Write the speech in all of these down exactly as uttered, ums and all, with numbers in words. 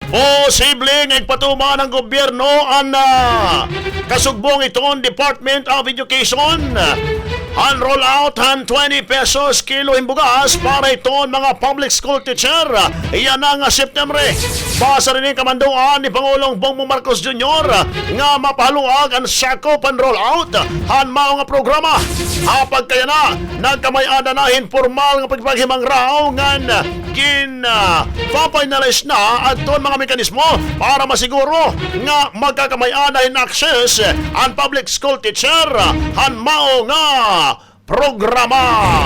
Posible nga igpatuman han gobyerno an, ah, kasugbong iton Department of Education han roll out han twenty pesos kilo hin bugas para iton mga public school teacher yana nga September. Basi run ini kamanduan ni Pangulong Bongbong Marcos Junior nga mapahaluag an sakop han roll out han mao nga programa. Ha pagkayana, nagkamay-ada na hin pormal nga pagpakighimangraw ngan gin, ah, pa-finalize na adton mga mekanismo para masiguro nga magkakamay-ada hin access an public school teacher han mao nga programa.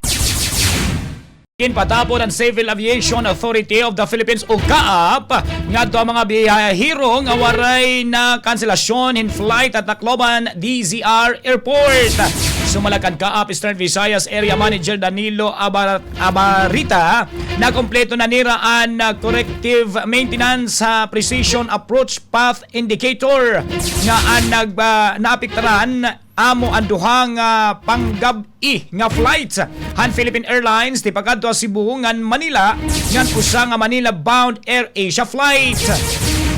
Ginpatapod han Civil Aviation Authority of the Philippines o CAAP ngadto ha mga biyahero nga waray na kanselasyon hin flight ha Tacloban D Z R Airport. Sumala kan CAAP Eastern Visayas Area Manager Danilo Abar- Abarita, nakumpleto na nira an, ah, corrective maintenance sa Precision Approach Path Indicator nga an nag-, ah, naapektaran amo an duha nga panggab-i nga flights han Philippine Airlines tipakadto ha Cebu ngan Manila ngan usa nga Manila-bound AirAsia flight.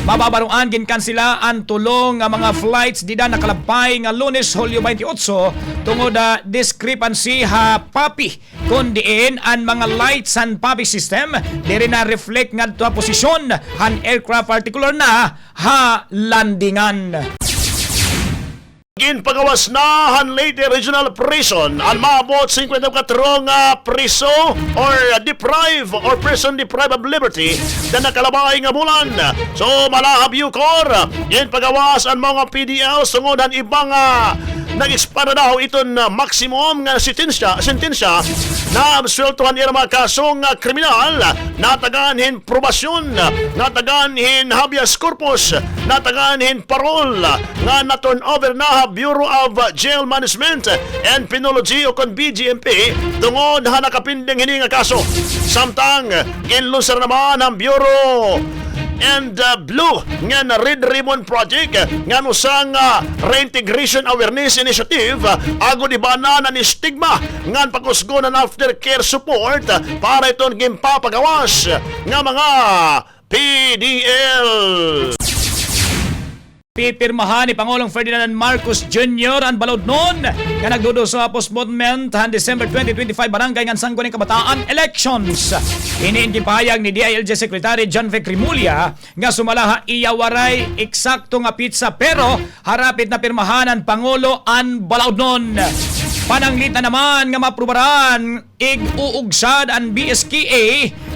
Mababaroan ginkansela an tulo nga mga flights dida nakalabay nga Lunes, Hulyo twenty-eight, tungod ha discrepancy ha PAPI kon diin an mga lights han PAPI system diri na-reflect ngadto ha posisyon han aircraft, partikular na ha landingan. Ginpagawas na han Leyte Regional Prison an maabot singkwenta y kuwatro nga preso or deprive or person deprived of liberty nga nakalabay nga bulan. Sumala ha BUCOR, ginpagawas an mga P D Ls tungod han iba nga nag-expire daw iton, ah, maximum nga sentensya, sentensya, naabsuwelto han ira mga kaso nga kriminal, natagan hin probasyon, natagan hin habeas corpus, natagan hin parole, nga na-turnover na ha Bureau of Jail Management and Penology o kon B J M P tungod ha nakapending hini nga kaso. Samtang ginlunsar naman han Bureau and, ah, Blue ngan Red Ribbon Project ngan usa nga reintegration awareness initiative, ah, agod ibanan an stigma ngan pakusgon an aftercare support para iton ginpapagawas nga mga P D L. Pipirmahan ni Pangulong Ferdinand Marcos Junior an balaudnon nga nagduduso ha postponement han December twenty twenty-five Barangay ngan Sangguniang Kabataan elections. Ini in ginpahayag ni D I L G Secretary John Vic Remulla nga sumala ha iya waray eksakto nga petsa pero harapit na pirmahan han Pangulo an balaudnon. Pananglitan naman nga maaprubaran ig-uugsad an B S K A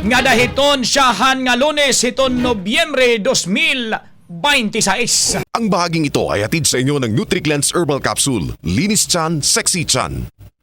nga dahiton siyahan nga Lunes hiton Nobyembre dos mil baynte sais. Ang bahaging ito ay hatid sa inyo ng Nutriglens Herbal Capsule. Linis tiyan, sexy tiyan.